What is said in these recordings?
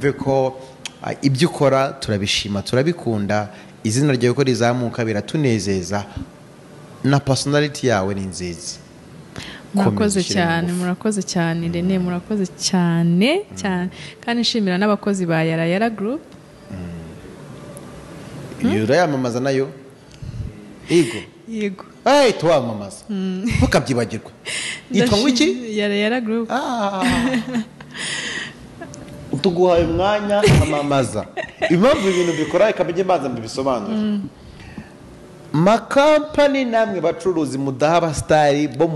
Wumve ko ibyo ukora turabishima, turabikunda, izina ryawe ko rizamuka biratunezeza, na personality yawe ni nziza. Murakoze cyane, murakoze cyane Rene, murakoze cyane cyane. Kandi nshimira n'abakozi ba Yara Yara Group. Urayamamaza nayo? Yego. Yego. Hey, tuwamamaza. Ntukabyibagirwa. Yitwa ngo iki? Yara Yara Group. Tuguhaye umwanya amamaza. Impamvu ibintu bikora ikabijye mbanza mbibisobanura. Makampani namwe bacuruzi mudaha abastari bo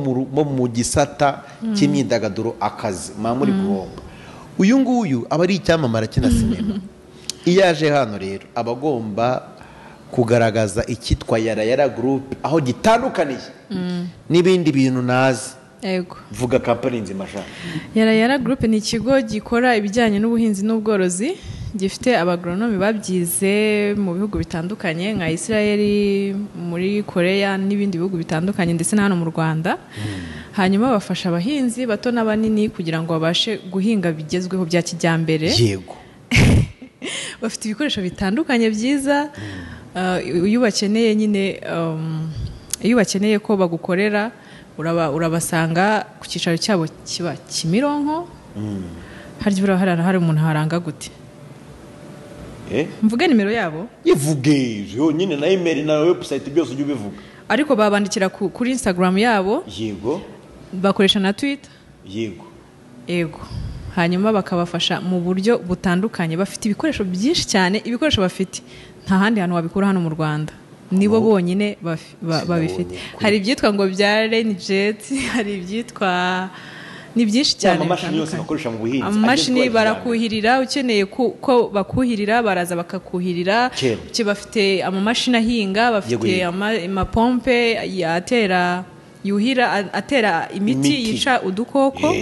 mu gisata cy'imyidagaduro akazi muri guhomba. Uyu nguyu aba ari icyamamara kina sinema. Iyo aje hano rero aba agomba kugaragaza icyitwa Yara Yara Group aho gitandukaniye n'ibindi bintu nazi. Yego. Vuga company nzima sha. Yara Yara Group ni ikigo gikora ibijyanye n'ubuhinzi n'ubworozi, gifite abagronomi babyize mu bihugu bitandukanye nka Israel, muri Korea n'ibindi bihugu bitandukanye ndetse na hano mu Rwanda. Hanyuma bafasha abahinzi bato n'abanini kugira ngo babashe guhinga bigezweho bya kijyambere. Yego. Bafite ibikoresho bitandukanye byiza. Iyo bakeneye nyine, iyo bakeneye ko bagukorera urabasanga ku cyicaro cyabo kiba Kimironko. Harya hari umuntu haranga gute? Mvuge nimero yabo? Ivuge yonyine na email na website byose ujye ubivuga. Ariko babandikira kuri Instagram yabo. Yego. Bakoresha na Twitter. Yego. Yego. Hanyuma bakabafasha mu buryo butandukanye. Bafite ibikoresho byinshi cyane, ibikoresho bafite nta handi hantu wabikura hano mu Rwanda. Nibo bonyine babifite. Hari ibyitwa ngo bya Rainjet, hari ibyitwa ni byinshi cyane. Amamashini yose bakoresha mu buhinzi. Amamashini barakuhirira, ukeneye ko bakuhirira baraza bakakuhirira. Bafite amamashini ahinga, bafite amapompe atera yuhira, atera imiti yica udukoko.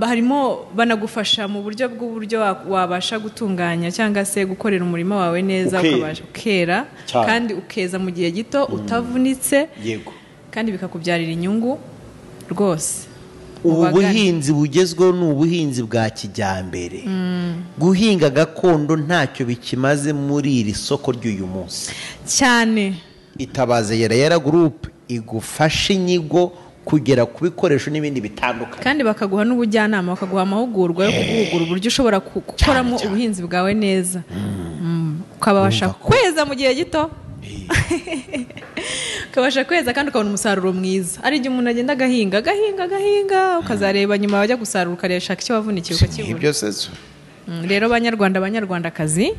Harimo banagufasha mu buryo bw'uburyo wabasha gutunganya cyangwa se gukorera umurimo wawe neza, ukabasha ukera kandi ukeza mu gihe gito utavunitse. Yego. Kandi bikakubyarira inyungu rwose. Ubu buhinzi bugezweho ni ubuhinzi bwa kijyambere. Guhinga gakondo ntacyo bikimaze muri iri soko ry'uyu munsi cyane. Itabaze Yara Yara Group igufasha inyigo kugera ku bikoresho n'ibindi bitandukanye, kandi bakaguha n'ubujyanama, bakaguha amahugurwa yo kuguhugura uburyo ushobora gukoramo ubuhinzi bwawe neza, ukabasha kweza mu gihe gito. Ukabasha kweza kandi ukabona umusaruro mwiza. Ari igihe umuntu agenda agahinga agahinga agahinga, ukazareba nyuma wajya gusarura ukareshaka icyo wavunikiye ukakibura. Rero banyarwanda banyarwandakazi,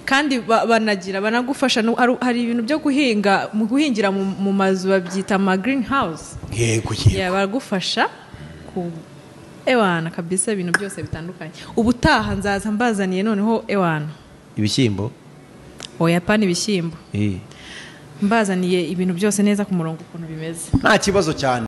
kandi banagira banagufasha. Hari ibintu byo guhinga, mu guhingira mu mazu babyita ama green house. Yego yego. Baragufasha ku ewana kabisa ibintu byose bitandukanye. Ubutaha nzaza mbazaniye noneho ewana ibishyimbo. Oya pani ibishyimbo. Mbazaniye ibintu byose neza ku murongo ukuntu bimeze. Nta kibazo cyane.